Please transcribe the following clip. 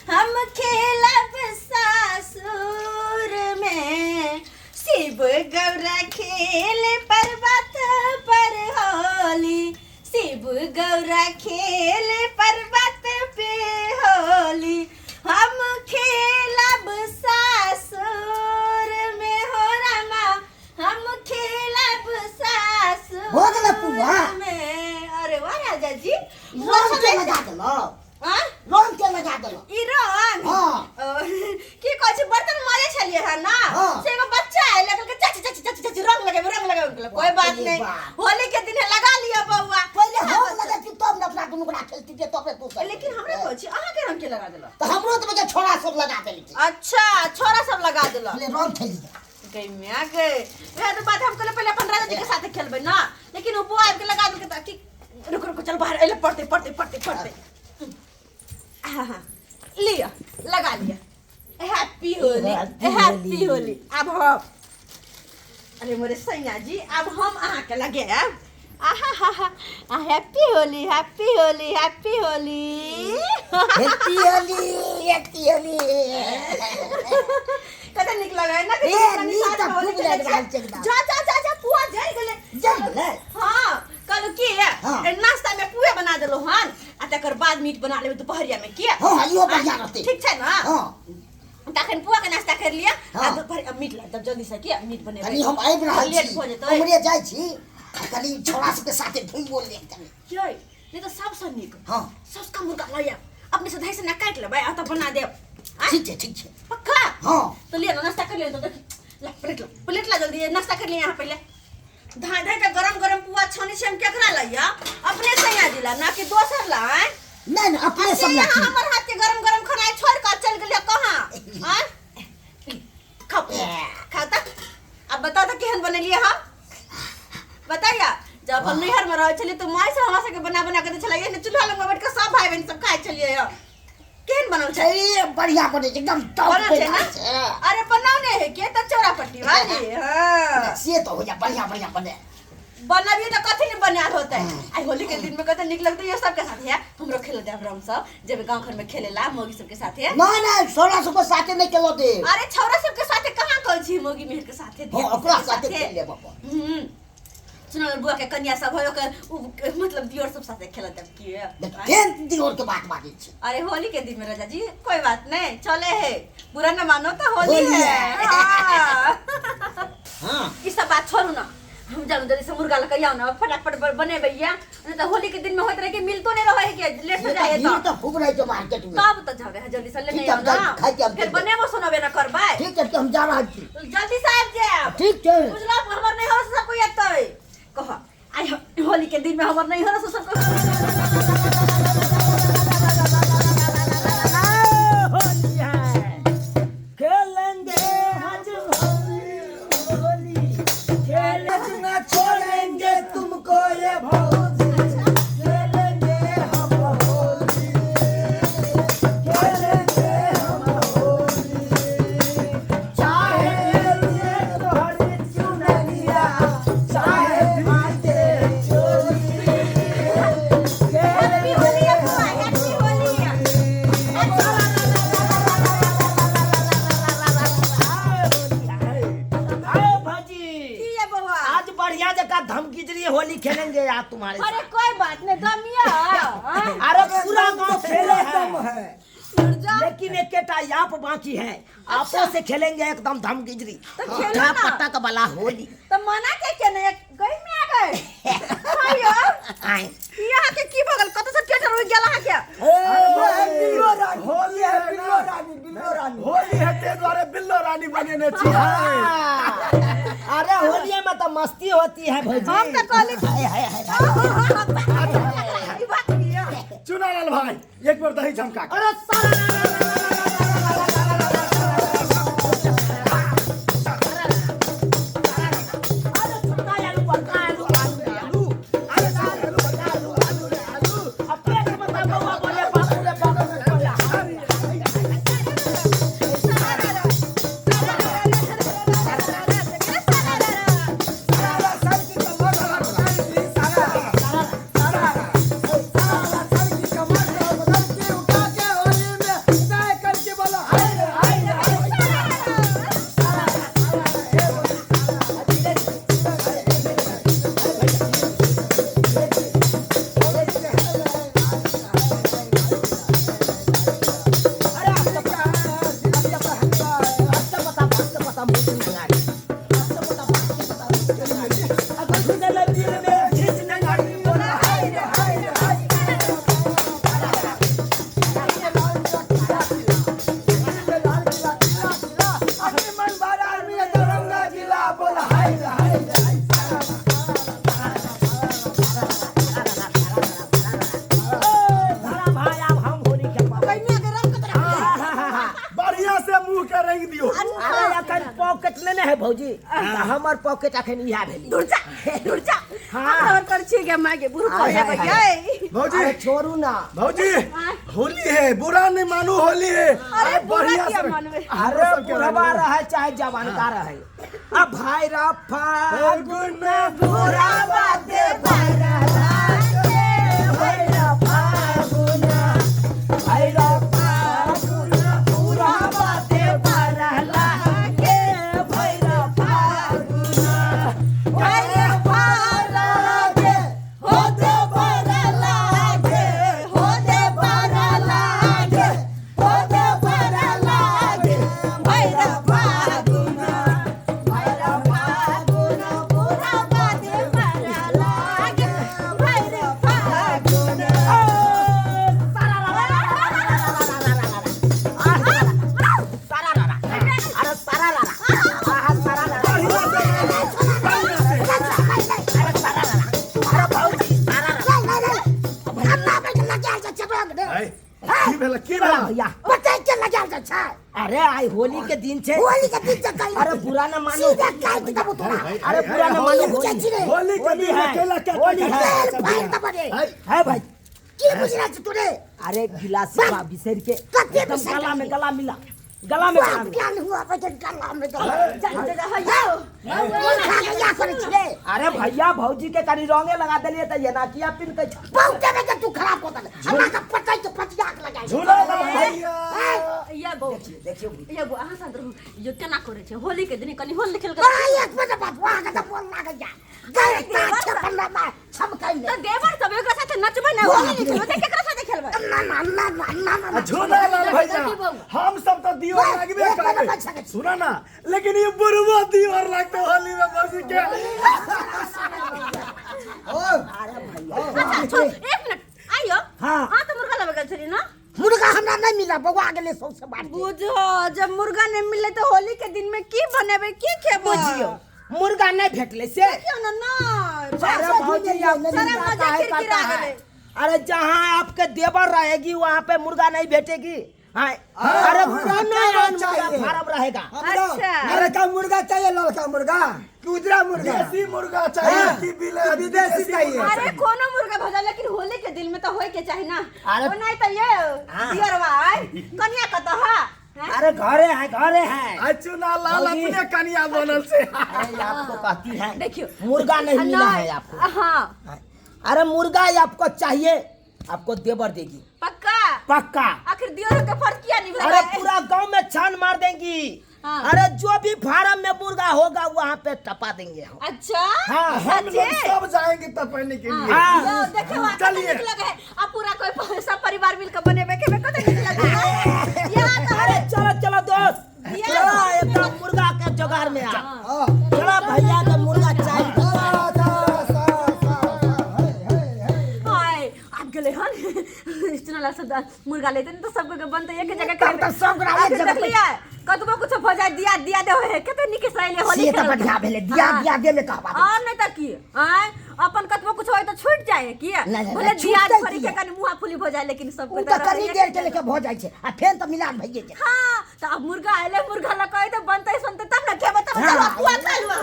हम खेलब सासुर में। शिव गौरा खेल पर्वत पर होली, शिव गौरा खेल पर्वत पे होली, हम खेलब सासुर में हो रामा, हम खेलब सासुर हो गेलै पुआ? में। अरे वाह राजा जी, रंग के लगा देलौ? आँ? रंग के लगा देलौ? ई रंग? हाँ। की कहै छै, बर्तन माजै छलियै हँ ना? हाँ। से एगो बच्चा आयल, कहलकै चाची चाची चाची चाची रंग लगेबै, रंग लगेबै। कहलकै, कोई बात बाप रे नहीं, बाप। होली के दिन है, लगा लिअ बौआ। पहिले हम लगैती तब ने अपना दुनू गोरा खेलती जे तबे तू सब। लेकिन हमरा कहै छी, अहाँके रंग के लगा देलक? तऽ हमरो तऽ बच्चा छोरा सब लगा देलकै। अच्छा, छोरा सब लगा देलक। पहिले रंग खेली। गई माय गई, वएह तऽ बात हम कहलियै पहिले अपन राजा जी के साथे खेलबै ना, लेकिन ओ बौआ आबि के लगा देलकै तऽ की रुक रुक चल बाहर अइले, पड़तै पड़तै पड़तै पड़तै। हाँ हाँ, लिअ लगा लिअ। Happy Holi, happy Holi. आब हम, अरे मोरे सैया जी, आब हम अहाँके लगायब। आहा हा हा, happy Holi, happy Holi, happy Holi, happy Holi, happy Holi. कते नीक लगै है ना? ए, नीक तऽ खूब लागि रहल छै एकदम। जा जा जा जा, पुआ जरि गेलै। जरि गेलै? हाँ, कहलहुँ की, हाँ। ए, नाश्ता में पुए बना देलहुँ हन आ तकर बाद मीट बना लेबै दुपहरिया में, किया? हाँ, इहो बढ़िया रहतै। ठीक छै ना? हाँ। तखन पुआ के नाश्ता कर लिअ आ हाँ। दोपहर मीट ला तब जल्दी से, किया मीट बनेबै? कनी हम आबि रहल लेट छी। भऽ जेतै। उम्हरे जाइ छी आ कनी छोरा सबके साथे घुमिओ लेब कनी। यै, नहि तऽ सबसँ नीक, हाँ, सस्ता मुर्गा लऽ आयब, अपने से धै से ना काटि लेबै आ तब बना देब। आँय? ठीक छै, ठीक छै। पक्का? हाँ। तो लिअ ना, नाश्ता कर लिअ। तो देखी ला प्लेट, ला प्लेट, ला जल्दी नाश्ता कर लिअ। यहाँ पहिले धाय धाय के गरम गरम पुआ छानै छी हम। केकरा लइया? अपने सैया जी ला ना कि दोसर ला? आँय? नहि नहि, अपने से सब ला। यहाँ हमर हाथ के गरम गरम खाना छोड़ कऽ चल गेलियै कहाँ? आँय, खाओ, खाओ। तऽ अब बताओ तऽ केहन बनेलियै हम? बताइया। जब हम नैहर में रहै छलियै तऽ माय सब हमरा सबके बना बना के दै छलै ने, चूल्हा लग में बैठ कऽ सब भाई बहन सब खाइ छलियै। केहन बनल छै? ए, बढ़िया बनै छै एकदम टॉप। बनल छै ना? अरे बनाउने है के तऽ चौरा पट्टी वाली। हाँ, से तऽ होइया, बढ़िया बढ़िया बने। बनाबिए तऽ कथी नहीं बनायल होतै? आइ होली के दिन में कते नीक लगतै ये सबके साथे। हमरो खेले देब, हम सब जेबै गाँव घर में खेले ला मौगी सबके साथे। नहि नहि, छोरा सबके साथे नहि खेलऽ देब। अरे छौरा सबके साथे कहाँ कहै छी, मौगी मेहर के साथे। हाँ, ओकरा साथे खेल लेब अपन। सुनो, बुआ के कन्या सब है, ओकर मतलब दियोर सब साथे खेलत देब की? देख, केहन दियोर के बात बाजै छी? अरे होली के दिन में राजा जी कोई बात नहीं, चले है, बुरा न मानो तो होली होली है। है। हाँ। हाँ। ई सब बात छोड़ू ना, हम जानु जल्दी से मुर्गा लके आउ ना, फटाफट बनेबै या नहीं तो होली के दिन में होइत रहे कि मिलतो नहीं रहे कि लेट हो जाए। भीड़ तो तऽ खूब रहै छै मार्केट में। तब तो जाओ रहे, जल्दी से लेने ठीक आउ है, ना। खाइ के हम फिर चलि जाएब। बनेबो सुनबे ना करबै। ठीक छै, हम जा रहल छी। जल्दी से आबि जायब। ठीक छै। बुझलौ, हमर नहीं हो सब कोई एतै कह, आइ होली के दिन में हमर नहीं हो सब कोई। होली है, खेलेंगे आज होली, होली खेल ना छोड़ेंगे तुमको ये भौजी, खेलेंगे हम होली, खेलेंगे हम होली, चाहे ये तोहरी चुनरिया, चाहे भागे चोली, हैप्पी होली अफुआ, हैप्पी होली। अरे भाजी। की ये बउआ? आज बढ़िया जगह धमकीजरी होली खेलेंगे यार तुम्हारे अरे साथ। कोई बात नहीं, दमिया। अरे पूरा गांव खेले है, जा। लेकिन एक याप बाकी है, आपो से खेलेंगे एकदम धमगिजरी। तो खेलो ना। पटक वाला होली। तो मना के के नहीं गई में आ गए आयो। आए। यहाँ के की बगल कत से थिएटर हो गेल अहाँ के? बिल्लो रानी होली है, बिल्लो रानी, बिल्लो रानी होली है, ते द्वारे बिल्लो रानी बनेने छी। अरे होली में तो मस्ती होती है भौजी। हम तो कहली हाय हाय हाय। ई बात किया? चुनालाल भाई, एक बार दही झमका के। अरे सारा अरे छोटा आलू, बड़का आलू, आलू रे आलू, अरे सारा आलू, बड़का आलू, आलू रे आलू। अब पेट में तो बउआ बोले बापू रे बापू रे बोले। सारा सर की कमर बदल की, सारा सारा सारा सर की कमर बदल की, उठा के होली में। के रंग दियो। अरे अखन पॉकेट में नहीं है भौजी, हमर पॉकेट अखन इहा भेली। दूर जा, दूर जा। हाँ। हमर कर छी गे माय गे, बुढ़ हाय, कहे हाय, भैया। भौजी अरे छोड़ू ना। भौजी होली है, बुरा नहीं मानू, होली है। अरे बुरा बढ़िया किया से मानबे? अरे सबके बुढ़वा रंग रहे चाहे जवानका रहे, अब भाई रफा फागुन बुरा बाते की भेला, की भेला? भैया बताई के लगाल जा छै। अरे आई होली के दिन छे। होली के दिन छै। अरे बुरा न मानो। सीधा काट देबो तोरा। अरे बुरा न मानो। होली होली के दिन अकेला क्या होली है। भाई तब रे। है भाई। की बुझरा छै तोरे? अरे गिलास बा बिसर के कते एकदम बिसर गला में के? गला मिला, गला में गला मिला। क्या हुआ बचन गला में गला। जा जा जा हयो। खा के या करे छै। अरे भैया भौजी के कनी रंगे लगा देलिए त एना किया पिन के छ। बहुते में के तू खराब हो गेल। हमरा के पटाई के पटिया के लगाई। झूला ला भैया। या बो। देखियो, देखियो। या बो अहाँ साथ रहू। यो केना करे छै? होली के दिन कनी होली खेल के। बड़ा एक मिनट बात वहां के त बोल लागल जा। गए ता छपन मा छमकाई त ले। देवर सब एकरा साथे नचबै ना, होली नहीं खेलबै त केकरा साथे खेलबै? ना ना ना ना ना ना। झूला लाल भैया हम सब तो दियो लागबे करबे। सुना ना, लेकिन ये बुढ़वा दियोर लगते होली में भौजी के। अरे भैया अच्छा छोड़, एक मिनट आइयो। हां। हां त मुर्गा लेबे गेल छली ना? मुर्गा हमरा नहीं मिला, बौआ गेले सौसे बात। बुझो जब मुर्गा नहीं मिले तो होली के दिन में की बनेबे, की खेबे? बुझियो मुर्गा नहीं भेटले से। देखियो ना ना। अरे भौजी आप सारा चिंता मजा काहे किरकिरा करता है? गेलै। अरे जहाँ आपके देवर रहेगी वहाँ पे मुर्गा नहीं भेटेगी। हाँ, अरे पुराना मुर्गा फार्म रहेगा। अच्छा। अरे का मुर्गा चाहिए? ललका मुर्गा कि उजरा मुर्गा? देसी मुर्गा चाहिए कि विदेशी चाहिए? अरे कोनो मुर्गा भजा, लेकिन होली के दिन में तो होए के चाहिए ना। अरे ओ नहीं तो ये दियरवा आय कन्या कत हा? अरे घरे है, घरे है। अच्छा लाल अपने कन्या बनल से। अरे आपको कहती है देखियो मुर्गा नहीं मिला है आपको। हाँ। अरे मुर्गा आपको चाहिए, आपको देवर देगी पक्का। पक्का। आखिर दियोर के फर्ज किया नहीं अरे पूरा गांव में छान मार देंगी। हाँ। अरे जो भी फार्म में मुर्गा होगा वहाँ पे टपा देंगे हम। अच्छा। हाँ, हम लोग सब जाएंगे तपने के लिए। हाँ। देखियो चलिए लगे है अब पूरा कोई सब परिवार मिलकर बनेबे के कते निक लगे है। यहाँ तो अरे चलो चलो दोस्त, चलो एकदम मुर्गा के जुगाड़ में आ। चलो भैया के मुर्गा चाहिए। हाय आप गेले हन चुनाला सब मुर्गा लेते न तो सब के बनते एक जगह तब तो सब गोरा एक जगह देख लिया कतबो कुछ हो जाए दिया दिया दे है कते निक सहेली होली से त बढ़िया भेले, दिया दिया दे में कहबा। और नहीं त की आय अपन कतबो कुछ होय तो छूट जाए की भले दिया फरी के कनी मुंह फुली हो जाए, लेकिन सब उ त कनी देर के लेके भ जाय छै आ फेन त मिलान भइए जाय। हां त अब मुर्गा आइले मुर्गा लकई त बनते सुनते तब न खेबे, तब चलो पुआ खा लुआ।